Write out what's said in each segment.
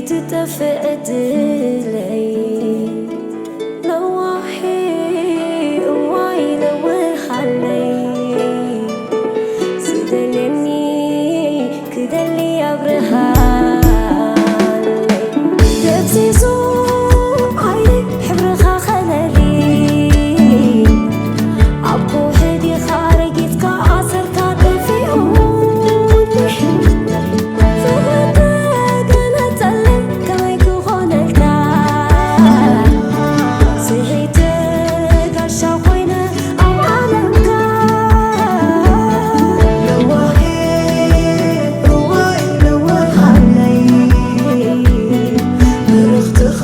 ትጠፍእ ዕድለይ ለዋሂ እዋይ ለውሃለይ ዝደልየኒ ክደሊ ኣብርሃለይ ደብዚዙ ዓይነይ ሕብርኻ ከለሊ ኣብ ከውሒ ዲኻ ረጊጽካ ኣሰርካ ጠፊኡኒ ፍቕሪ ተገነጸለይ ከመይ ክኾነልካ ስሒተ ጋሻ ኮይነ ኣብ ዓለምካ ለዋሂ እዋይ ለዋሃለይ ብርኽትኻ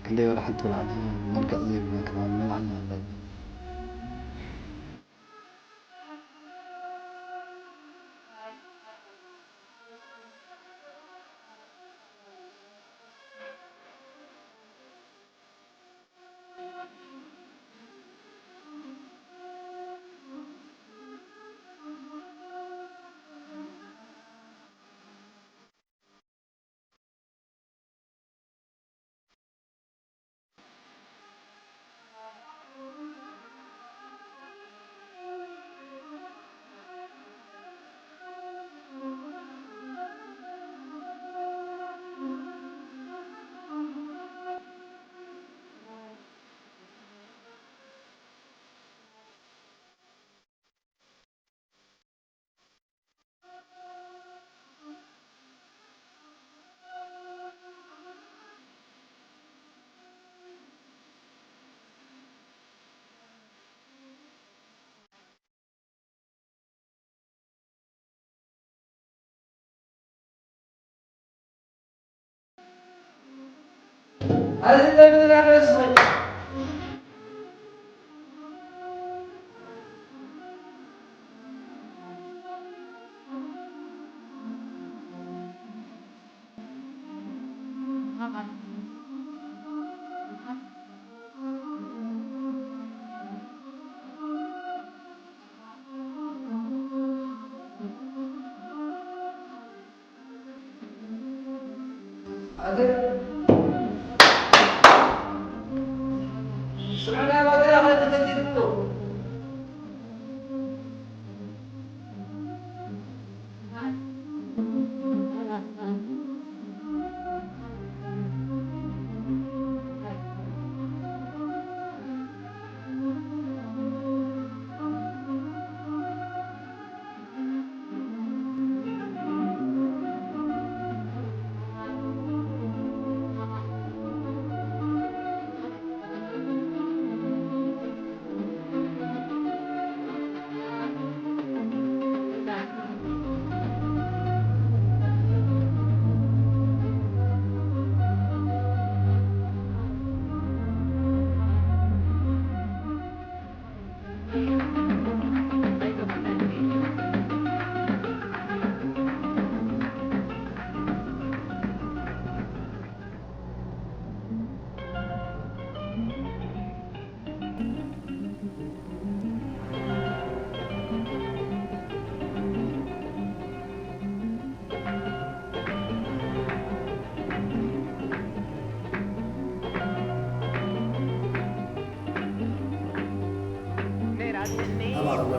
ክንደይ ወላ ሓንቲ ወላ መልክዕ ዘይብሉ ክዳን ምልዓል ኣለኒ።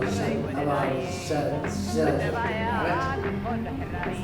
About seven, seven, right?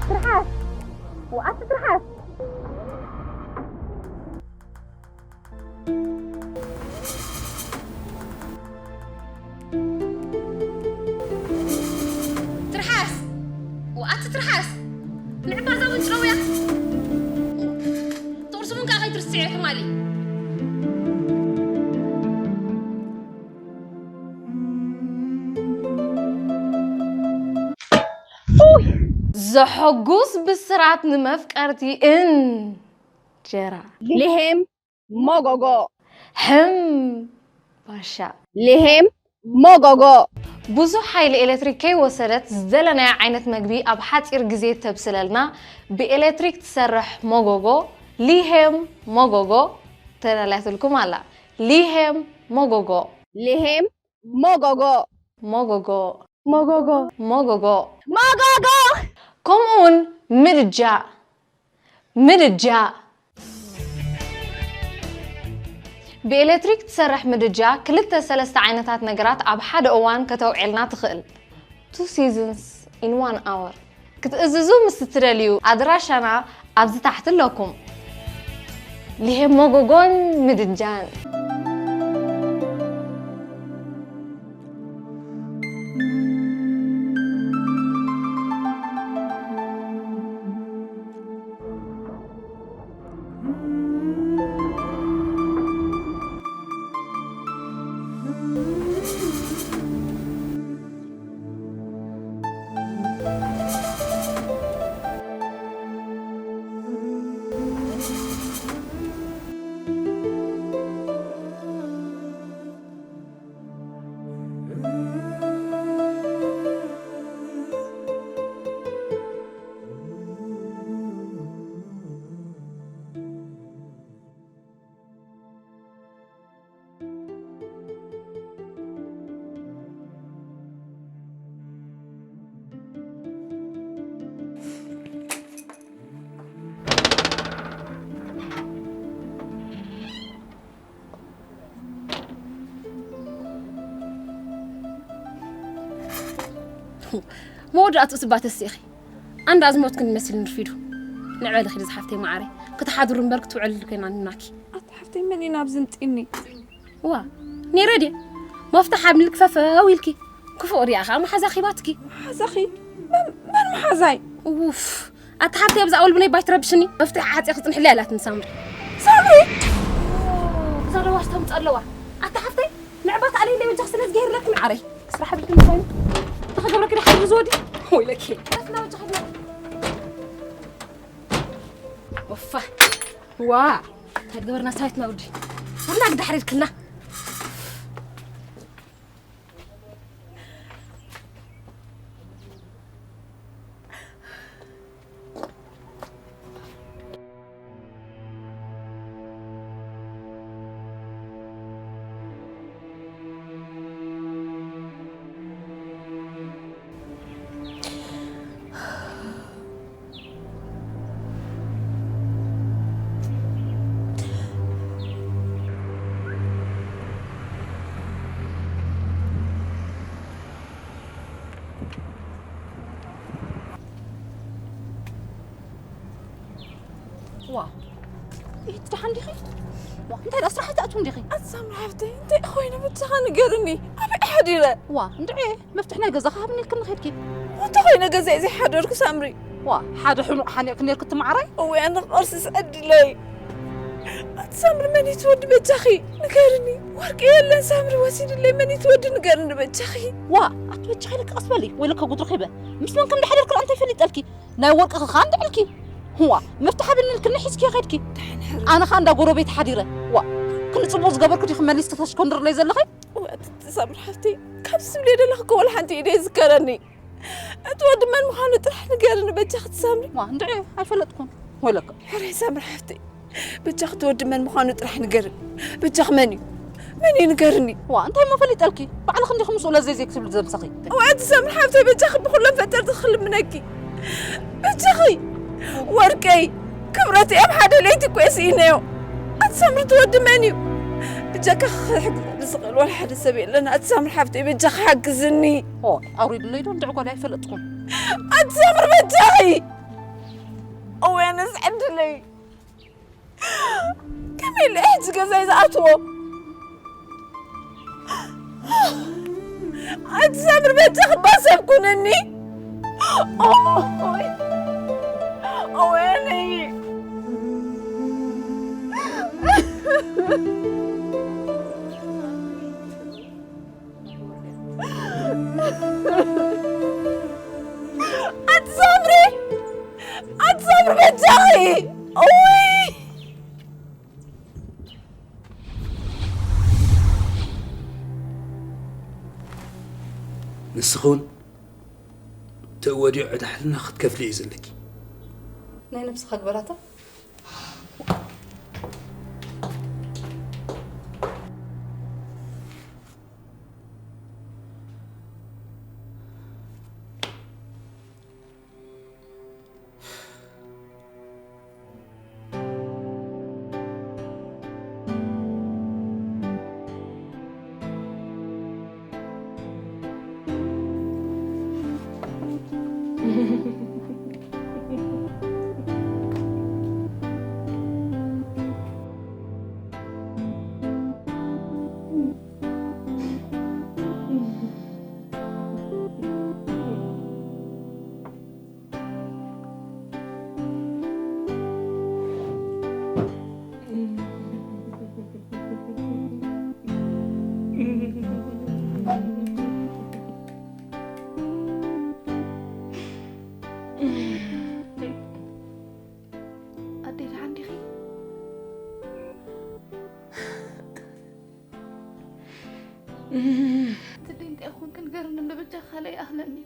ትርሓስ! ወኣቲ ትርሓስ! ትርሓስ! ወኣቲ ትርሓስ! ንዕባዛ እውን ጭረውያ! ጥቕርሲ እውን ከዓ ከይትርስዕ ትማሊ። ዘሐጉስ ብስራት ንመፍቀርቲ እንጀራ። ሊሄም ሞጎጎ። ሕም ባሻ። ሊሄም ሞጎጎ። ብዙሕ ሓይሊ ኤሌክትሪክ ከይወሰደት ዝደለናዮ ዓይነት መግቢ ኣብ ሓፂር ግዜ ተብስለልና ብኤሌክትሪክ ትሰርሕ ሞጎጎ፣ ሊሄም ሞጎጎ፣ ተዳልያትልኩም ኣላ። ሊሄም ሞጎጎ። ሊሄም ሞጎጎ። ሞጎጎ። ሞጎጎ። ሞጎጎ። ሞጎጎ። ከምኡ እውን ምድጃ። ምድጃ። ብኤሌክትሪክ ትሰርሕ ምድጃ ክልተ ሰለስተ ዓይነታት ነገራት ኣብ ሓደ እዋን ከተውዕልና ትኽእል። Two seasons in one hour። ክትእዝዙ ምስ እትደልዩ ኣድራሻና ኣብዚ ታሕቲ ኣለኩም። ሊሄም ሞጎጎን ምድጃን። መወዳእትኡ ስባ ተሲእኺ። ኣንዳ ዝሞትክን ይመስል ንርፊዱ። ንዕበሊ ኺዲ ዝሓፍተይ መዓረይ። ክትሓድሩ እምበር ክትውዕልሉ ኮይና ንናኪ። ኣታ ሓፍተይ መን ኢና ኣብዚ ንጢኒ? እዋ፣ ነይረ ድየ? መፍትሕ ኣብ ምልክ ፈፈው ኢልኪ። ክፉእ ሪኣ ኸኣ መሓዛ ኺባትኪ። መሓዛኺ? መን፣ መን መሓዛይ? ኡፍ፣ ኣታ ሓፍተይ ኣብዛ ኣወል ብነይ ባይ ትረብሽኒ። መፍትሕ ዓጽየ ክጽንሕለይ ኣላትኒ ሳምሪ። ሳምሪ? እዛ ደዋሽ ተምጽእ ኣለዋ። ኣታ ሓፍተይ፣ ንዕባት ኣለይ ለይ ወጃኽ ስለ ዝገይርለኪ መዓረይ። ስራሕ ብልክን ኮይኑ። ተኸገብረኪ ዶ ሓይሉ ዝወዲ? ወይለኪ። ጠፍና ወጃኽ ኸድና። ኦፋ። ዋ። እንታይ ትገበርና ሰባይትና ወዲ? ቡና ግዳ ሓሪድክና። ዋ፣ ኢት ደሓን ዲኺ? ዋ፣ እንታይ ደኣ ስራሕ ኣይትኣትውን ዲኺ? ኣቲ ሳምሪ ሓፍተይ፣ እንታይ ኮይኑ ብቻኻ ንገርኒ? ኣበይ ሓዲረ? ዋ፣ እንድዒ፣ መፍትሕ ናይ ገዛኻ ሃብኒ ኢልክኒ ኸድኪ። እንተ ኮይነ ገዛይ ዘይሓደርኩ ሳምሪ። ዋ፣ ሓደ ሕኑቕ ሓኒቕኪ ኔርኪ እቲ መዓረይ? እወ፣ ኣነ ቐርስስ ዕድለይ። ኣቲ ሳምሪ፣ መን እዩ እቲ ወዲ በጃኺ? ንገርኒ። ወርቂ የለን ሳምሪ ወሲድለይ፣ መን እዩ እቲ ወዲ ንገርኒ በጃኺ? ዋ፣ ኣቲ በጃኺ ኢለኪ ቀስ በሊ፣ ወይለከ ጉድሪ ኺበ። ምስ መን ከም ዝሓደርኩ እንታይ ፈሊጠልኪ? ናይ ወርቅኺ ኸኣ እንድዕልኪ። ህዋ፣ መፍትሕ ሃብኒ ኢልክኒ ሒዝኪዮ ኸድኪ። ኣነ ኸኣ እንዳ ጎረቤት ሓዲረ። ዋ፣ ክንዲ ጽቡቕ ዝገበርኩ ዲኺ መሊስ ተተሽኮንድርለይ ዘለኺ? እወ፣ ኣቲ ሳምሪ ሓፍተይ፣ ካብ ትብልዮ ዘለኺ እኮ ወላ ሓንቲ ኢደ ይዝከረኒ። እቲ ወዲ መን ምዃኑ ጥራሕ ንገርኒ በጃኺ ሳምሪ። ዋ፣ እንድዒ ኣይፈለጥኩን። ወይለከ። ሕራይ ሳምሪ ሓፍተይ፣ በጃኺ እቲ ወዲ መን ምዃኑ ጥራሕ ንገርኒ። በጃኺ መን እዩ? መን እዩ ንገርኒ? ዋ፣ እንታይ እሞ ፈሊጠልኪ? ባዕልኺ እንዲኺ ምስኡ ለዘይ ዘይ ክትብሊ ዘምሰኺ። እወ፣ ኣቲ ሳምሪ ሓፍተይ፣ በጃኺ ብኹሎም ፈጠርቲ ክልምነኪ። በጃኺ፣ ወርቀይ፣ ክብረተይ ኣብ ሓደ ለይቲ እኮ እየ ስኢነዮ። ኣቲ ሳምሪ፣ እቲ ወዲ መን እዩ? ብጀካኺ ክሕግዘኒ ዝኽእል ዋላ ሓደ ሰብ የለን። ኣቲ ሳምሪ ሓፍተይ፣ በጃኺ ሓግዝኒ። ኦ፣ ኣውሪድለይ ዶ እንድዒ ጓል ኣይፈለጥኩን። ኣቲ ሳምሪ፣ በጃኺ። እወ፣ ኣነስ ዕድለይ። ከመይ ኢለ ሕጂ ገዛይ ዝኣትዎ? ኣቲ ሳምሪ በጃኺ እባ ሰብ ኩንኒ። ኦይ፣ ኦይ፣ ኣነይ። ኣቲ ሳምሪ! ኣቲ ሳምሪ በጃኺ! እውይ! ንስኺ እውን እቲ ወዲቑ ዕዳ ሕልና ክትከፍሊ እዩ ዘለኪ። ናይ ነብስኻ ግበራታ። ኣደይ ደሓን ዲኺ? ትደይ እንታይ ኾንክ ንገርኒ፣ እንዶ በጃ ካልኣይ ኣኽለኒ።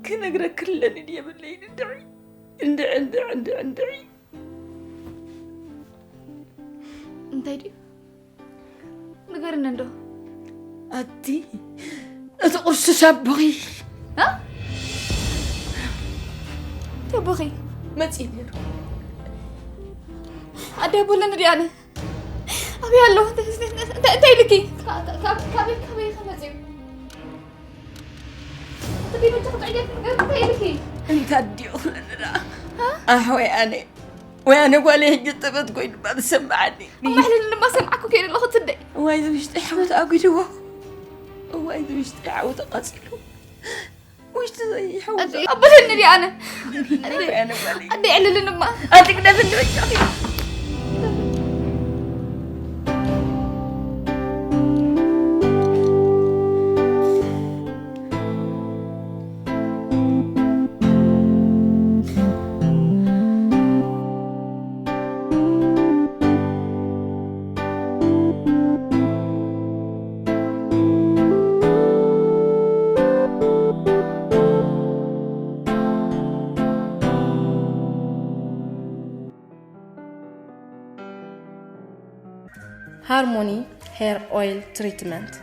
ክነግረክ ክለኒ ድየ የብለይን፣ እንድዒ፣ እንድዒ፣ እንድዒ፣ እንድዒ፣ እንድዒ። እንታይ ድዩ? ንገርኒ እንዶ። ኣቲ፣ እቲ ቁርሱስ ኣቦኺ። እ? እቲ ኣቦኺ? መጺኡ ነይሩ። ኣደ ኣቦ ኣለኒ ድየ ኣነ? ኣበይ ኣሎ? እንታይ፣ እንታይ፣ እንታይ፣ እንታይ ኢልኪ? ካ-፣ ካ-፣ ካብ-፣ ካበይ፣ ካበይ ከ መጺኡ? እቲ ቤት ክትዕየት ነገር እንታይ ኢልኪ? እንታ ኣዲኡ ክብለኒ ደኣ። እ? ኣሕ ወይ ኣነ። ወይ ኣነ ጓለይ ሕጂ ጠበት ኮይኑ እባ ዝሰምዓኒ። እሞ ኣሕልልኒ እባ ሰምዓኩ ከይደ ኣለኹ ትደይ። እዋይ ዝውሽጠይ ሓዊ ተኣጒድዎ። እዋይ ዝውሽጠይ ሓዊ ተቓጺሉ። ውሽጢ ዘይሓዊ ኣደ ኣቦለኒ ድየ ኣነ? ኣደ ኣነ ጓለይ። ኣደ የዕልልኒ እማ። ኣቲ ግደፍኒ በጃኺ። ሃርሞኒ ሄር ኦይል ትሪትመንት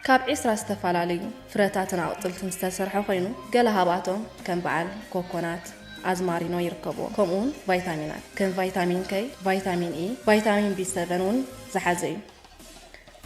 ካብ ዒስራ ዝተፈላለዩ ፍረታትን ኣቕጽልትን ዝተሰርሐ ኮይኑ፣ ገለ ካብኣቶም ከም በዓል ኮኮናት፣ ኣዝማሪኖ ይርከብዎም። ከምኡውን ቫይታሚናት ከም ቫይታሚን ከይ፣ ቫይታሚን ኢ፣ ቫይታሚን ቢ ሰቨን እውን ዝሓዘ እዩ።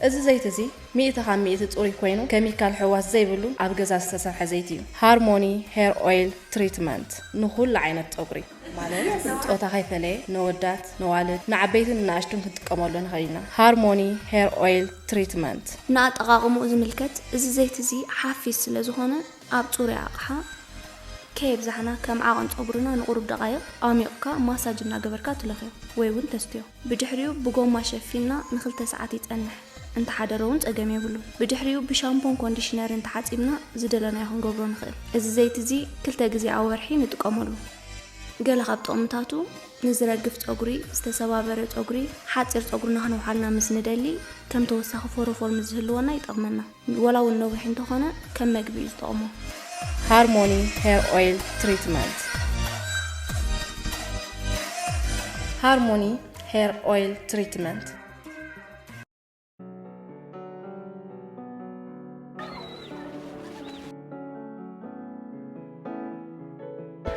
እዚ ዘይቲ እዚ ሚእቲ ካብ ሚእቲ ጽሩይ ኮይኑ፣ ኬሚካል ሕዋስ ዘይብሉ ኣብ ገዛ ዝተሰርሐ ዘይቲ እዩ። ሃርሞኒ ሄር ኦይል ትሪትመንት ንኹሉ ዓይነት ጸጉሪ ማለት ጾታ ከይፈለየ፣ ነወዳት፣ ነዋልድ፣ ንዓበይትን ንኣሽቱን ክንጥቀመሉ ንኽእል ኢና። ሃርሞኒ ሄር ኦይል ትሪትመንት። ንኣጠቓቕምኡ ዝምልከት፣ እዚ ዘይቲ እዚ ሓፊስ ስለ ዝኾነ፣ ኣብ ጽሩይ ኣቕሓ ከየብዛሕና፣ ከም ዓቐን ጸጉርና ንቑሩብ ደቓይቕ ኣሚቑካ ማሳጅ እናገበርካ ትለኽዮ ወይ እውን ተስትዮ። ብድሕሪኡ ብጎማ ሸፊንና ንኽልተ ሰዓት ይጸንሕ። እንተሓደረ እውን ጸገም የብሉን። ብድሕሪኡ ብሻምፖን ኮንዲሽነርን ተሓጺብና ዝደለናዮ ክንገብሮ ንኽእል። እዚ ዘይቲ እዚ ክልተ ግዜ ኣብ ወርሒ ንጥቀመሉ። ገለ ካብ ጥቕምታቱ፣ ንዝረግፍ ጸጉሪ፣ ዝተሰባበረ ጸጉሪ፣ ሓጺር ጸጉርና ክነውሓልና ምስ ንደሊ፣ ከም ተወሳኺ ፎሮፎር ምስ ዝህልወና ይጠቕመና። ወላ እውን ነዊሕ እንተኾነ፣ ከም መግቢ እዩ ዝጠቕሞ። ሃርሞኒ ሄር ኦይል ትሪትመንት። ሃርሞኒ ሄር ኦይል ትሪትመንት።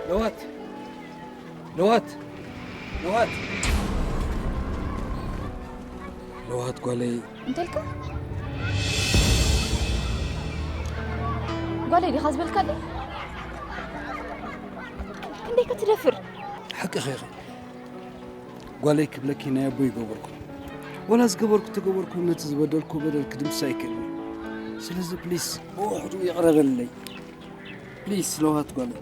ለዋት፣ ለዋት፣ ለዋት፣ ለዋት ጓለይ። እንተልካ ጓለይ ዲኻ ዝበልካለይ? ክንደይ ክትደፍር? ሓቅኺ ኢኺ። ጓለይ ክብለኪ ናይ ኣቦይ ይገበርኩ። ወላ ዝገበርኩ ተገበርኩ ነቲ ዝበደልኩ በደል ክድምስስ ኣይክእልን። ስለዚ ፕሊስ ብውሕዱ ይቕረ በልለይ። ፕሊስ ለውሃት ጓለይ።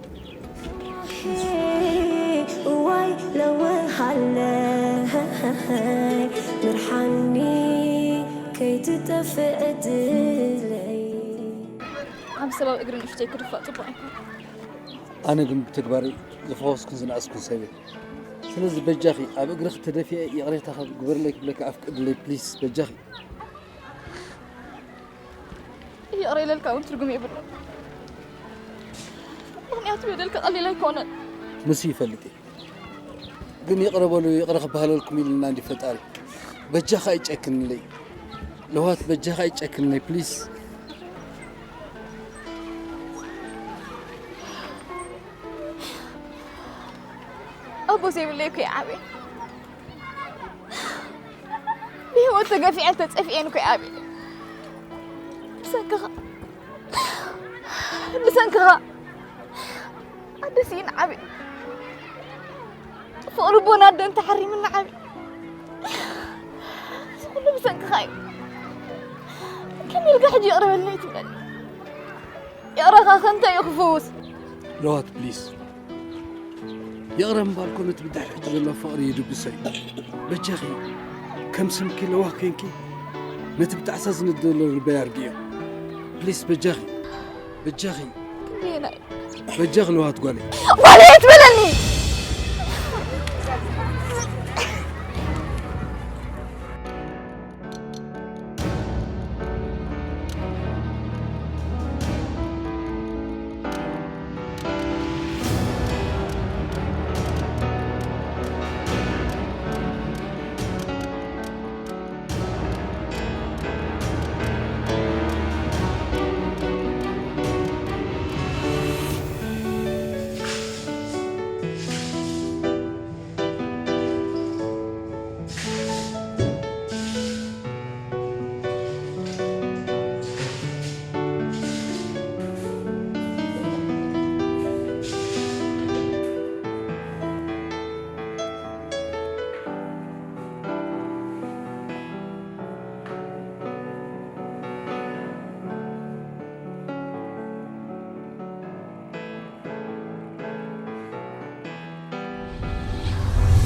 እዋይ ለውሃለይ ምርሓኒ ከይትጠፍእ ዕድለይ። ኣብ ሰባብ እግሪ ንእሽተይ ክድፋእ ጽቡቕ ኣይኮነን። ኣነ ግን ብተግባረይ ዝፈወስኩን ዝነኣስኩን ሰብ እየ። ስለዚ በጃኺ ኣብ እግርኺ ተደፊአ ይቕሬታ ካብ ግበርለይ ክብለኪ ኣፍቅድለይ ፕሊስ በጃኺ። ይቕረ ኢለልካ እውን ትርጉም የብሉን። ምኽንያቱ በደልካ ቀሊል ኣይኮነን። ንሱ ይፈልጥ እየ። ግን ይቕረ በሉ ይቕረ ክበሃለልኩም ኢልና እንዲ ፈጣሪ። በጃኻ ኣይጨክንለይ። ለዋት በጃኻ ኣይጨክንለይ ፕሊስ። ኣቦ ዘይብለይ እኮ ይዓበየ። ብህይወት ተገፊዐን ተጸፊኤን እኮ ይዓብየ። ብሰንክኻ፣ ብሰንክኻ ኣደስ እዩ ንዓብየ። ፍቕሪ ቦን ኣደን ተሓሪምና ዓብየ። እዚ ኩሉ ብሰንክኻ እዩ። ከመይ ኢልካ ሕጂ ይቕረ በለይ ትብለኒ? ይቕረኻ ከ እንታይ እዩ ክፍውስ? ለዋት ፕሊስ፣ ይቕረ ምባል ኮነ እቲ ብድሕሪት ዘሎ ፍቕሪ ይድብሶ እዩ። በጃኺ ከም ስምኪ ለዋህ ኮንኪ ነቲ ብጣዕሳ ዝነደሎ ልበይ ኣርግዮ። ፕሊስ በጃኺ፣ በጃኺ፣ ክንደየናይ? በጃኺ ለዋት ጓለይ። ጓለይ ኣይትበለኒ!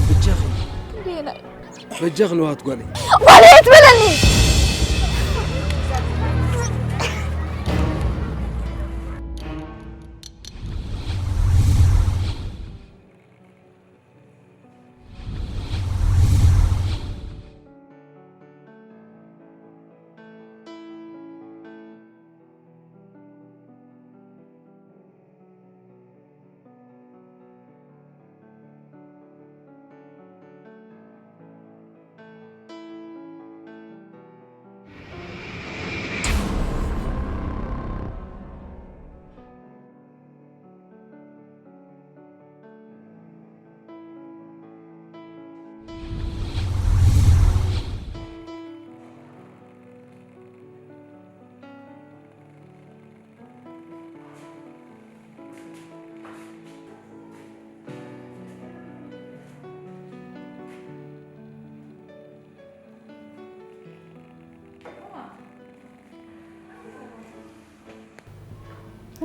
በጃኺ፣ ክንደየናይ? በጃኺ ለዋት ጓለይ። ጓለይ ኣይትበለኒ!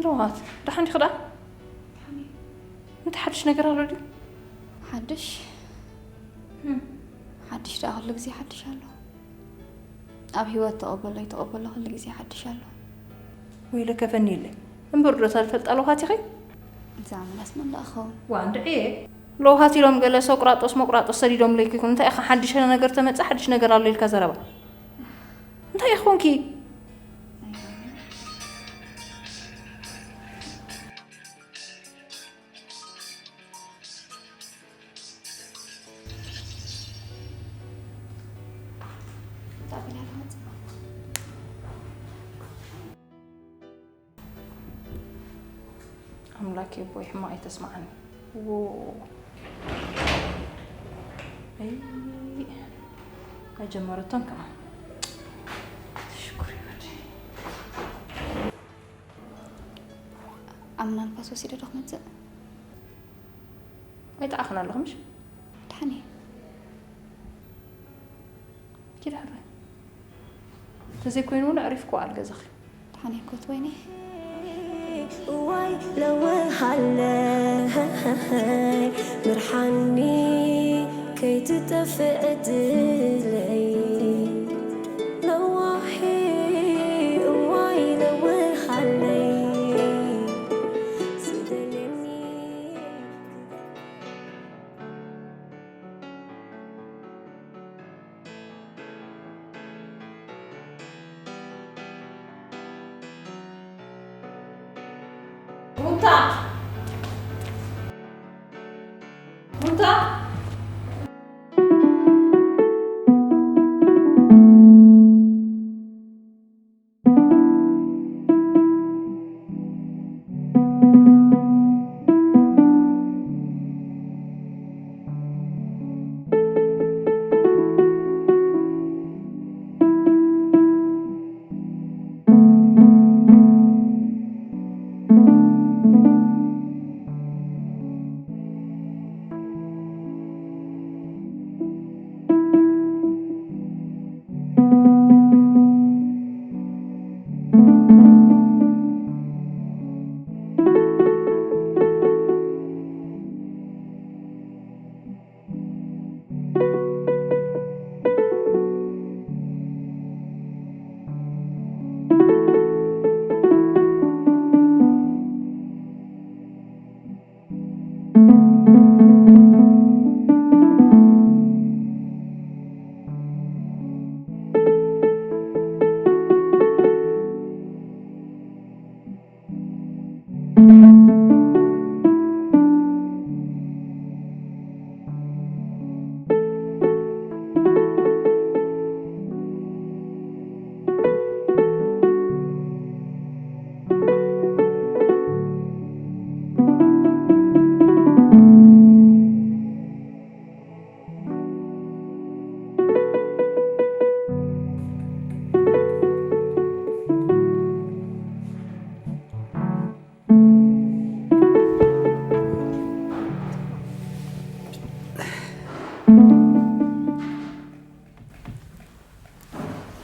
ለውሃት፣ ደሓን ዲኺ ደኣ? እንታይ ሓድሽ ነገር ኣሎ ድዩ? ሓድሽ? ሓድሽ ደኣ ኩሉ ግዜ ሓድሽ ኣሎ። ኣብ ህይወት ተቐበሎ ይተቐበሎ ኩሉ ግዜ ሓድሽ ኣሎ። ወይለ ከፈኒ የለ። እምበር ዶ እታ ዝፈልጣ ለውሃት ኢኺ? እዛ ምላስ መን ደኣ ክኸውን? ዋ፣ እንድዒ እየ። ለውሃት ኢሎም ገለ ሶቅራጦስ ሞቅራጦስ ሰዲዶምለይኪ ይኹን። እንታይ ኢኻ ሓድሽ ነገር ተመጽእ ሓድሽ ነገር ኣሎ ኢልካ ዘረባ? እንታይ ኢኹንኪ? ኣምላኬ ኣቦይ ሕማቕ ኣይተስምዓኒ። ዎ። ኣይ፣ ኣይጀመረቶን ከማን። ሽኩር ይበል። ኣምና ንፋስ ወሲደ ዶ ክመጽእ? ኣይጠዓኽን ኣለኹ ምሽ? ደሓን እየ። ኪድ ሕራይ። እንተዘይኮይኑ እውን ኣዕሪፍኩ በዓል ገዛኺ። ደሓን እየ ኮት ወይኒ። እዋይ ለውሃለይ ምርሓኒ ከይትጠፍእ ዕድለይ። ለዋሂ እዋይ ለውሃለይ ዝደልየኒ። ሩታ! ሩታ!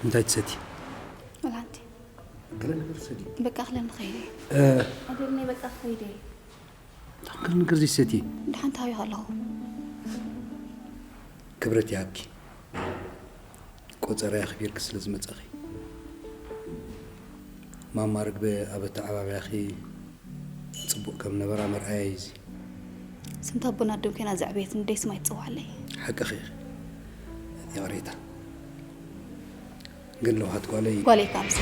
እንታይ ትሰቲ? ወላ ሓንቲ። ገለ ነገር ትሰቲ? በቃ ክለኒ ኸይደ። እ። ኣደልኒ በቃ ኸይደ። እንታይ ገለ ነገር ዘይሰቲ? ደሓን ተሃቢኸ ኣለኹ። ክብረት ይሃብኪ። ቆጸራይ ኣኽቢርኪ ስለ ዝመጻኺ። ማማ ርግበ ኣብ ኣተዓባብያኺ ጽቡቕ ከም ነበራ መርኣያ እዩ እዚ። ስንት ኣቦን ኣደን ኮይና ዘዕበየትኒ ደይ ስማ ይትጽውዓለይ። ሓቅኺ ኢኺ። ይቕሬታ። ግን ለውሃት ጓለይ ጓለይ እካ ኣምሳ።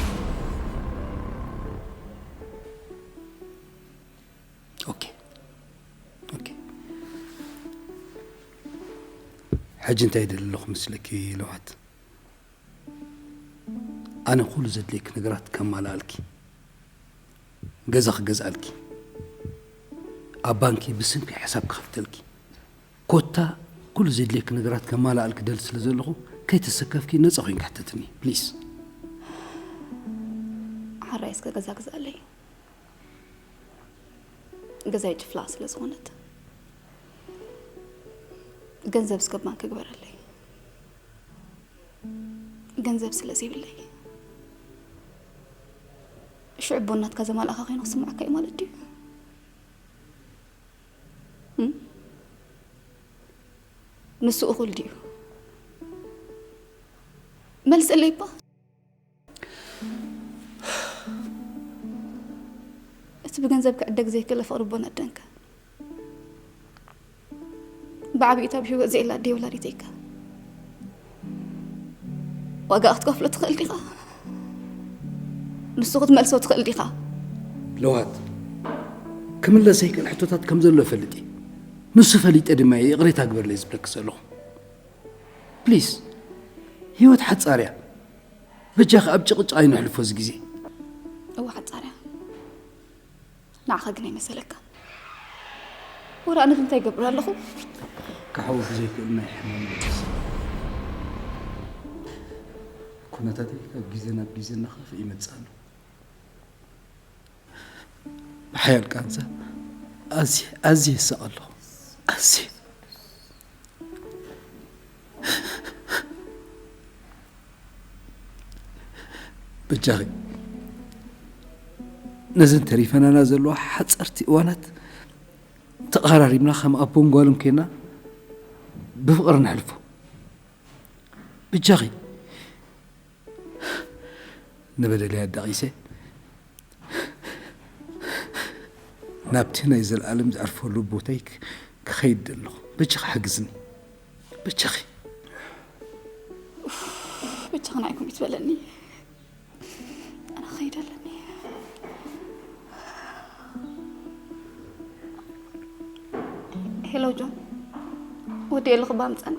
ኦኬ። ኦኬ። ሕጂ እንታይ ይደሊ ኣለኹ መስለኪ ለውሃት? ኣነ ኩሉ ዘድልየኪ ነገራት ከማልኣልኪ፣ ገዛ ክገዝኣልኪ፣ ኣብ ባንኪ ብስምኪ ሕሳብ ክኸፍተልኪ፣ ኮታ ኩሉ ዘድልየኪ ነገራት ከማልኣልኪ ደሊ ስለ ዘለኹ፣ ከይተሰከፍኪ ነጻ ኮይንኪ ሕተትኒ ፕሊስ። ሓራይ እስከ ገዛ ግዝኣለይ። ገዛይ ጭፍላቕ ስለ ዝኾነት ገንዘብ እስከ ባንክ ግበረለይ። ገንዘብ ስለ ዘይብለይ። ሽዑ ኣቦ ናትካ ዘማልኣኻ ኮይኑ ክስምዓካ እዩ ማለት ድዩ? እም? ንሱ እኹል ድዩ? መልሰለይ እባ። እቲ ብገንዘብ ክዕደግ ዘይክእል ፍቕሪ ኣቦ ናደንከ ብዓቢኡ እታ ብህይወት ዘየላ ኣደይ ወላዲተይካ ዋጋ ክትከፍሎ ትኽእል ዲኻ? ንሱ ክትመልሶ ትኽእል ዲኻ? ለውሃት፣ ክምለስ ዘይክእል ሕቶታት ከም ዘሎ እፈልጥ እየ። ንሱ ፈሊጠ ድማ እየ ይቕሬታ ግበርለይ ዝብለኪ ዘለኹ። ፕሊዝ፣ ህይወት ሓጻር እያ። በጃኺ ኣብ ጭቕጭቕ ኣይነሕልፎ እዚ ግዜ። እወ ሓጻር እያ። ንዓኻ ግን ኣይመሰለካን። ወረ ኣነ ግን እንታይ ይገብር ኣለኹ? ክሓዊ ብዘይክእል ናይ ሕማም በገስ። ኩነታተይ ካብ ግዜ ናብ ግዜ እናኸፍአ ይመጽእ ኣሎ። ብሓያል ቃንዛ ኣዝየ፣ ኣዝየ ይሳቐ ኣለኹ። ኣዝየ። በጃኺ፣ ነዘን ተሪፈናና ዘለዋ ሓጸርቲ እዋናት ተቐራሪብና ከም ኣቦን ጓልን ኮይና ብፍቕሪ ነሕልፎ። በጃኺ፣ ንበደለይ ኣዳቒሰ ናብቲ ናይ ዘለኣለም ዘዕርፈሉ ቦታይ ክ-፣ ክኸይድ ኣለኹ። በጃኺ ሓግዝኒ። በጃኺ። በጃኺ ንዓይ ከምኡ ትበለኒ። ኣነ ክኸይድ ኣለኒ። ሄሎ ጆን፣ ወዲ ኣለኹ እባ ምጻኒ።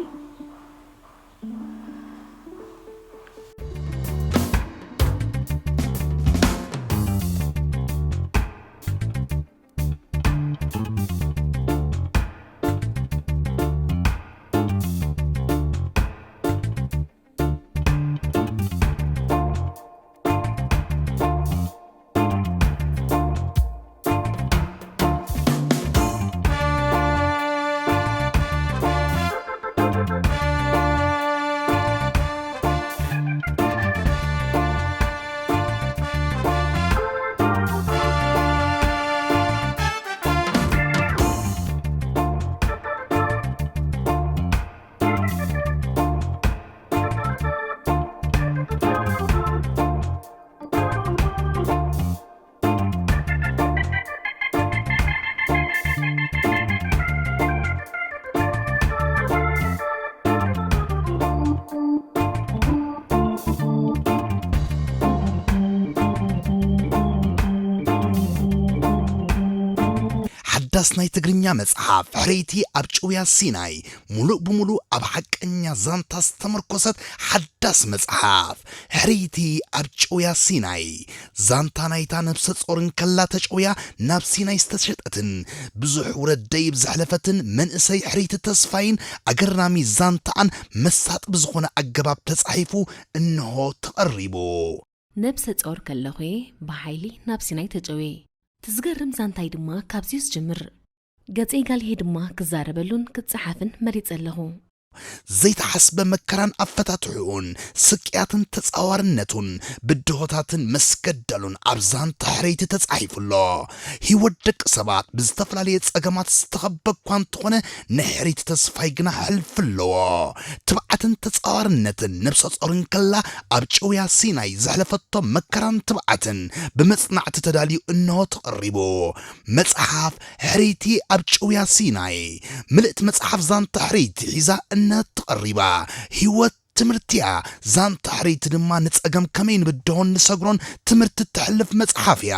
ሓዳስ ናይ ትግርኛ መጽሓፍ ሕርይቲ ኣብ ጭውያ ሲናይ፣ ሙሉእ ብሙሉእ ኣብ ሓቀኛ ዛንታ ዝተመርኮሰት ሓዳስ መጽሓፍ። ሕርይቲ ኣብ ጭውያ ሲናይ። ዛንታ ናይታ ነብሰ ጾር እንከላ ተጨውያ ናብ ሲናይ ዝተሸጠትን ብዙሕ ውረድ ደይብ ዘሕለፈትን መንእሰይ ሕርይቲ ተስፋይን ኣገራሚ ዛንታኣን መሳጢ ብዝኾነ ኣገባብ ተጻሒፉ እንሆ ተቐሪቡ። ነብሰ ጾር ከለኹ'የ ብሓይሊ ናብ ሲናይ ተጨውየ። እቲ ዝገርም ዛንታይ ድማ ካብዚ'ዩ ዝጅምር። ገጸይ ጋልሄ ድማ ክዛረበሉን ክጸሓፍን መሪጸ ኣለኹ። ዘይተሓስበ መከራን ኣፈታትሕኡን፣ ስቅያትን ተጻዋርነቱን፣ ብድሆታትን መስገደሉን ኣብ ዛንታ ሕርይቲ ተጻሒፉ ኣሎ። ህይወት ደቂ ሰባት ብዝተፈላለየ ጸገማት ዝተኸበበ እኳ እንተኾነ፣ ናይ ሕርይቲ ተስፋይ ግና ሕልፊ ኣለዎ። ትብዓትን ተጻዋርነትን ነብሰ ጾር እንከላ ኣብ ጭውያ ሲናይ ዘሕለፈቶ መከራን ትብዓትን ብመጽናዕቲ ተዳልዩ እንሆ ተቐሪቡ። መጽሓፍ ሕርይቲ ኣብ ጭውያ ሲናይ። ምልእቲ መጽሓፍ ዛንታ ሕርይቲ ሒዛ እነሆ ተቐሪባ። ህይወት ትምህርቲ እያ። ዛንታ ሕርይቲ ድማ ንጸገም ከመይ ንብድሆን ንሰግሮን ትምህርቲ እተሕልፍ መጽሓፍ እያ።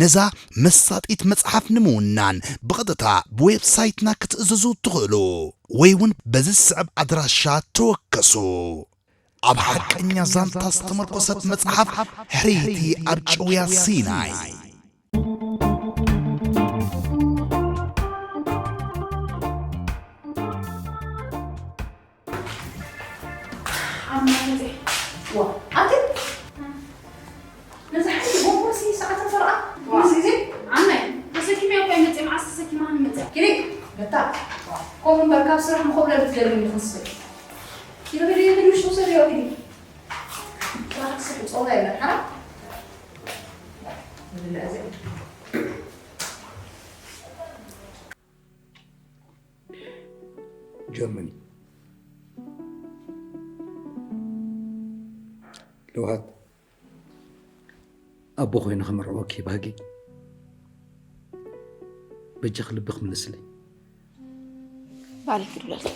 ነዛ መሳጢት መጽሓፍ ንምውናን ብቐጥታ ብዌብሳይትና ክትእዝዙ ትኽእሉ፣ ወይ እውን በዚ ዝስዕብ ኣድራሻ ተወከሱ። ኣብ ሓቀኛ ዛንታ ዝተመርኮሰት መጽሓፍ ሕርይቲ ኣብ ጭውያ ሲናይ። ኣቲ ነዚ ሓንቲ ጎማ ሲ ሰዓት ተፈርኣ። ዋ። ምስ ግዜ ዓናይ ተሰኪመ እኮ ይመጽእ፣ መዓስ ተሰኪማ ንመጽእ? ኪዲ፣ በታ። ከምኡ እምበር ካብ ስራሕ ምኸብለል ትደሊ ንኽንስእ። ኪዲ፣ ኪዲ፣ ኪዲ፣ ውሽጢ ውሰድዮ፣ ኪዲ። ስራሕ ትስርሑ ጸወታ የለን፣ ሓራ? ጀርመኒ ለውሃት ኣቦ ኮይነ ክምርዕወኪ ባህጊ። በጃኺ ልብኺ ምለስለይ። ባዕለይ ክድውለልኪ።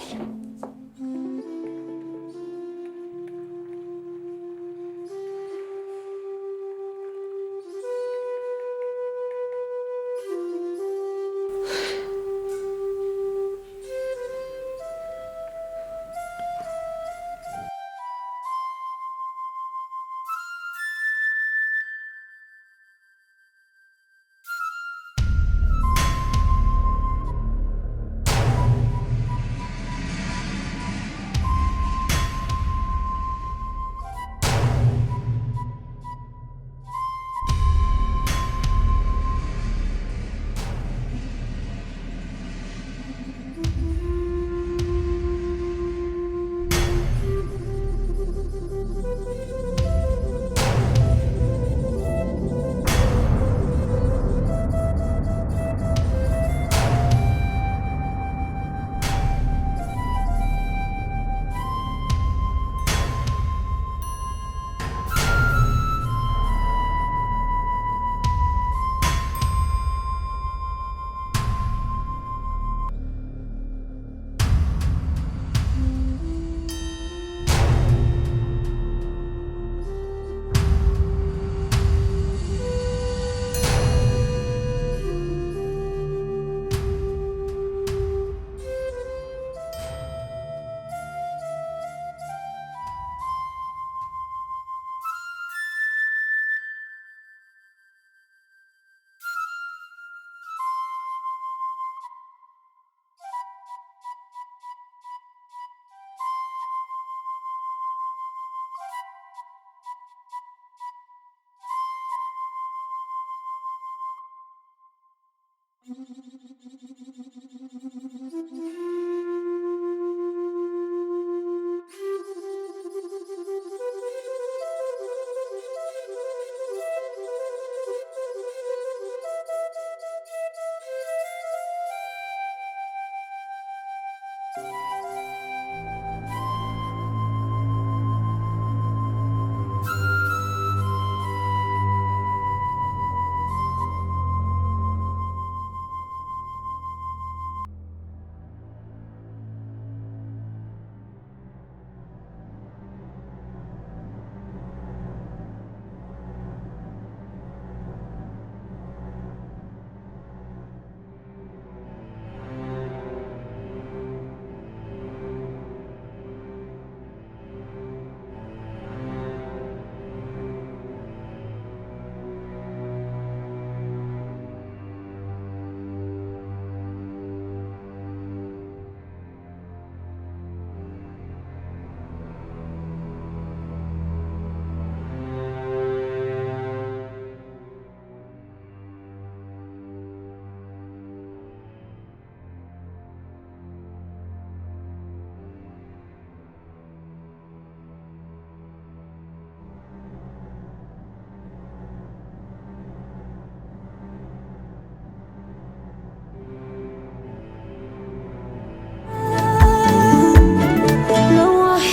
ለዋሄ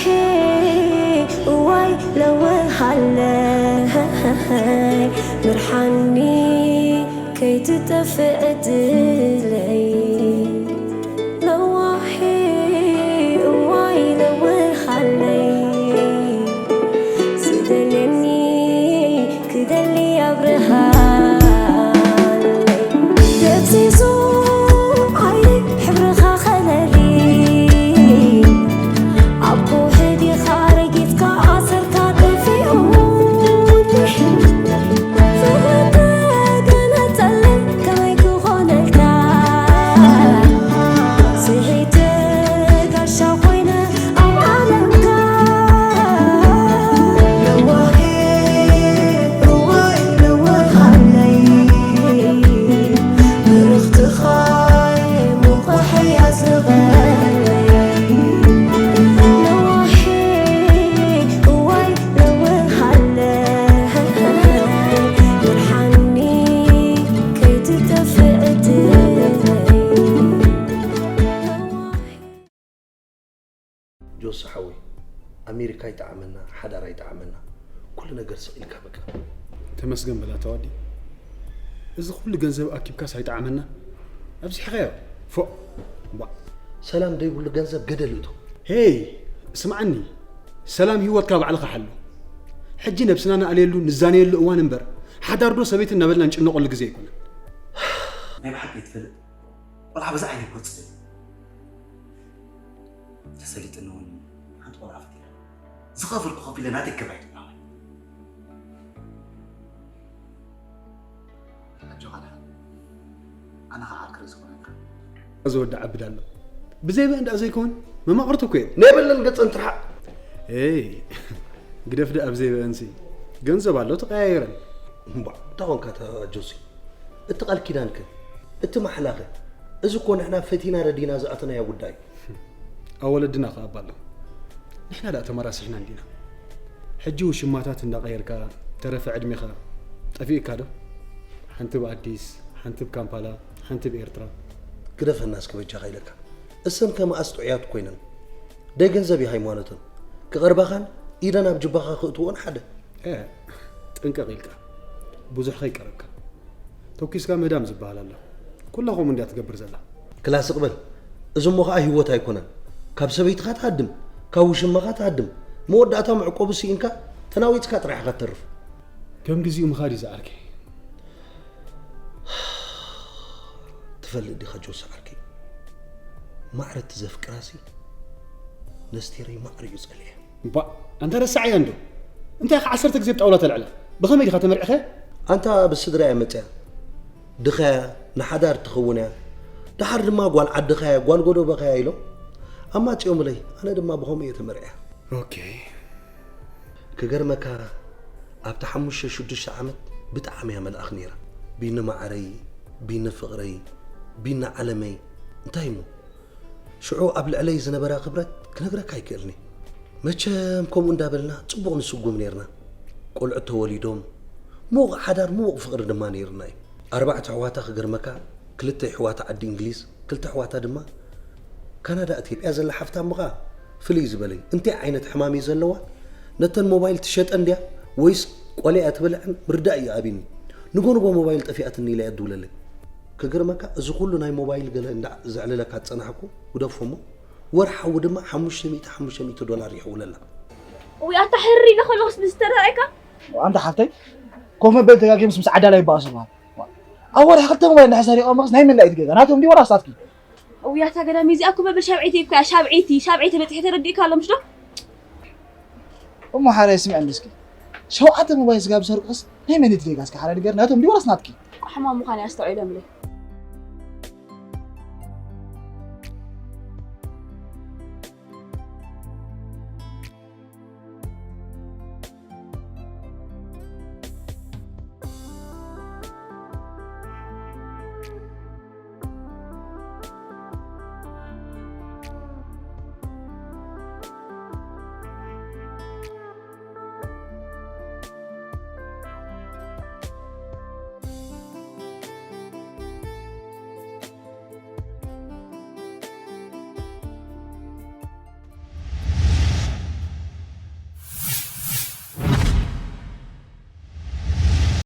እዋይ ለውሃለይ ምርሓኒ ከይትጠፍእ ዕድለይ። ለዋሄ እዋይ ለውሃለይ ዝደልየኒ ክደሊ ኣብርሃለይ። ደብዚዙ ዓይኒ ሕብርኻ ከለሊ ኣብ ከውሒ ዲኻ ረጊጽካ ኣሰርካ ጠፊኡ። ፍቕሪ ተገነጸለይ ከመይ ክኾነልካ? ስሒተ ጋሻ ኮይነ ኣብ ዓለምካ። ለዋሄ እዋይ ለዋህ ኣይጠዓመና፣ ሓዳር ኣይጠዓመና። ኩሉ ነገር ስቕ ኢልካ በቃ። ተመስገን በላ ተዋዲ። እዚ ኩሉ ገንዘብ ኣኪብካስ ኣይጠዓመና። ኣብዚሕኻዮ። ፎእ። ባ። ሰላም ደይብሉ ገንዘብ ገደል እቶ። ሄይ፣ ስምዓኒ። ሰላም ህይወትካ ባዕልኻ ሓሉ። ሕጂ ነብስና ንኣልየሉ ንዛነየሉ እዋን እምበር፣ ሓዳር ዶ ሰበይቲ እናበልና ንጭነቐሉ ግዜ ኣይኮነን። ናይ ብሓቂ ትፈልጥ ቆልዓ በዛ ዓይነት ክወፅእ ተሰሊጥኒ እውን ሓንቲ ቆልዓ ፈጢረ ዝኸፈልኩ ከፊለ ናተይ ክብሪ ኣይትብላወይ። ኣጆኻ ደሓን ኣነ ኸዓ ዓርኪ ርእሲ ክኾነካ። እዚ ወዲ ዓብድ ኣሎ ብዘይ በእን ደኣ ዘይኮን መማቕርቱ እኮ እየ። ናይ በለን ገጸን ትርሓቕ። ኤይ ግደፍ ደኣ ብዘይ በእንሲ ገንዘብ ኣሎ ተቀያየረን። እምባ እንታይ ኾንካ እታ ጆሲ? እቲ ቃል ኪዳንከ? እቲ ማሕላኸ? እዚ እኮ ንሕና ፈቲና ረዲና ዝኣተናዮ ጉዳይ። ኣብ ወለድና ከኣ ኣባ ኣሎ። ንሕና ደኣ ተመራሲሕና እንዲና። ሕጂ ውሽማታት እንዳቐየርካ ተረፈ ዕድሜኻ ጠፊእካ ዶ? ሓንቲ ብኣዲስ፣ ሓንቲ ብካምፓላ፣ ሓንቲ ብኤርትራ። ግደፈና እስኪ በጃኻ ኢለካ። እሰን ከ መኣስ ጥዑያት ኮይነን? ደይ ገንዘብ እዩ ሃይማኖተን። ክቐርባኻን ኢደን ኣብ ጅባኻ ክእትዎን ሓደ። ኤ፣ ጥንቅቕ ኢልካ። ብዙሕ ከይቀረብካ። ተኩስካ ምህዳም ዝበሃል ኣሎ። ኩላ ከምኡ እንድያ ትገብር ዘላ። ክላ ስቕ በል። እዚ እሞ ኸኣ ህይወት ኣይኮነን። ካብ ሰበይትኻ ትሃድም፣ ካብ ውሽማኻ ትሃድም። መወዳእታ መዕቆቢ ስኢንካ ተናዊጽካ ጥራሕ ኢኻ ትተርፍ። ከም ግዚኡ ምኻድ እዩ ዝዓርከይ። ትፈልጥ ዲኻ ጆሲ ዓርከይ? ማዕረ እትዘፍቅራሲ ነስቴረይ ማዕረ እዩ ጸሊኤ። እባ ኣንታ ረሳዕያ እንዶ። እንታይ ኢኻ ዓሰርተ ግዜ ብጣውላ ተልዕላ? ብኸመይ ዲኻ ተመርዒኸ? ኣንታ ብስድራ እያ መጽያ። ድኻ እያ፣ ንሓዳር ትኸውን እያ። ደሓር ድማ ጓል ዓድኻ እያ፣ ጓል ጎደቦኻ እያ ኢሎም ኣማጺኦምለይ። ኣነ ድማ ብኸምኡ እየ ተመርዕያ። ኦኬ። ክገርመካ ኣብቲ ሓሙሽተ ሽዱሽተ ዓመት ብጣዕሚ እያ መልኣኽ ነይራ። ቢኒ ማዓረይ፣ ቢኒ ፍቕረይ፣ ቢኒ ዓለመይ። እንታይ እሞ? ሽዑ ኣብ ልዕለይ ዝነበራ ክብረት ክነግረካ ኣይክእልኒ። መቸም ከምኡ እንዳበልና ጽቡቕ ንስጉም ነይርና። ቆልዑት ተወሊዶም፣ ምዉቕ ሓዳር ምዉቕ ፍቕሪ ድማ ነይርና እዩ። ኣርባዕተ ኣሕዋታ ክገርመካ፣ ክልተ ኣሕዋታ ዓዲ እንግሊዝ፣ ክልተ ኣሕዋታ ድማ ካናዳ ኣትየን። እያ ዘላ ሓፍታ እሞ ኸኣ ፍልይ ዝበለይ። እንታይ ዓይነት ሕማም እዩ ዘለዋ? ነተን ሞባይል ትሸጠን ድያ ወይስ ቆልያ እያ ትበልዐን? ምርዳእ እዩ ኣብይኒ። ንጎ ንጎ ሞባይል ጠፊኣትኒ ኢላ እያ ትድውለለይ። ክገርመካ፣ እዚ ኩሉ ናይ ሞባይል ገለ እንዳ ዘዕልለካ ዝጸናሕኩ፣ ግደፎ እሞ፣ ወርሓዊ ድማ ሓሙሽተ ሚእቲ፣ ሓሙሽተ ሚእቲ ዶላር ይሕውለላ። እውይ፣ ኣታ ሕሪ ኢለ ከለኹስ ምስ ተራእካ? ኣንታ ሓፍተይ፣ ኮፍ መበሊ ተጋጊምስ ምስ ዓዳላይ ይበኣሱ በሃል። ኣብ ወርሒ ክልተ ሞባይል እንድሕር ሰሪቖምስ ናይ መን ድኣ እዩ እቲ ጌጋ? ናቶም ድዩ ወላስ ናትኪ? እውይ፣ ኣታ ገዳም፣ እዚኣ እኮ መበል ሻብዐይቲ እኮ እያ። ሻብዐይቲ፣ ሻብዐይቲ በጺሐ ተረዲእካ ኣሎ፣ ምሽ ዶ? እሞ ሓራይ ስምዐኒ እስኪ። ሸውዓተ ሞባይል ስጋብ ዝሰርቁስ ናይ መን እዩ እቲ ጌጋ? እስኪ ሓራይ ንገር፣ ናቶም ድዩ ወላስ ናትኪ? ቋሕማ ምዃን እያ ኣስተውዒሎምለይ።